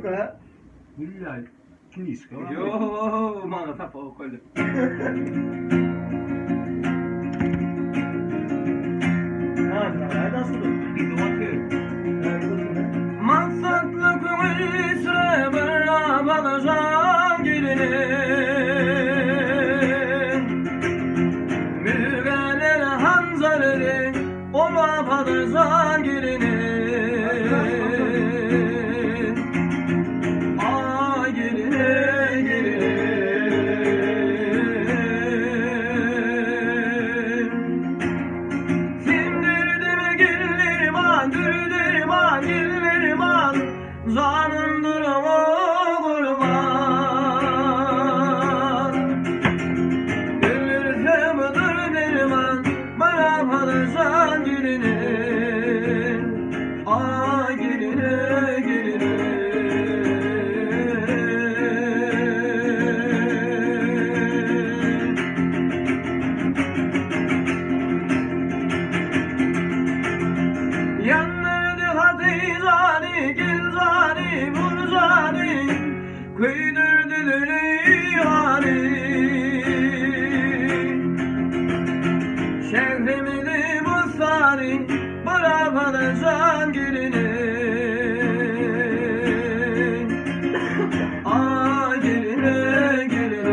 Billahi knižka bar. Ýo, maňa sapak okaldy. Maksatly köňül içre bir abalyjan gelinin. Mügeler hanjarly ola padyjan gelinin. Ay gelin ey gelin. Sindirdim gillerim an, dürdüm an, gillerim an, Zanımdır o kurban. Gülürsem derman, bana padişah gelinin. Ay gelin ey gelin. Yandırdı Hatice'ni, Gülzani, Burcani, Köydürdü Züleyhani. Şehrimizi Bustani, Bırakmadı gelini. Ay geline gelin.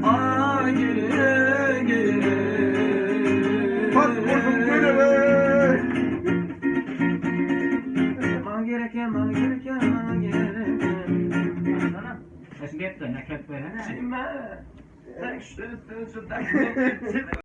Ay geline gelin. Bak vurdum gülüme. Bana gereken, bana gereken, bana gereken. Baksana. Sesini etme, nefret verene. Kime? Sen şu, sen şu, sen şu.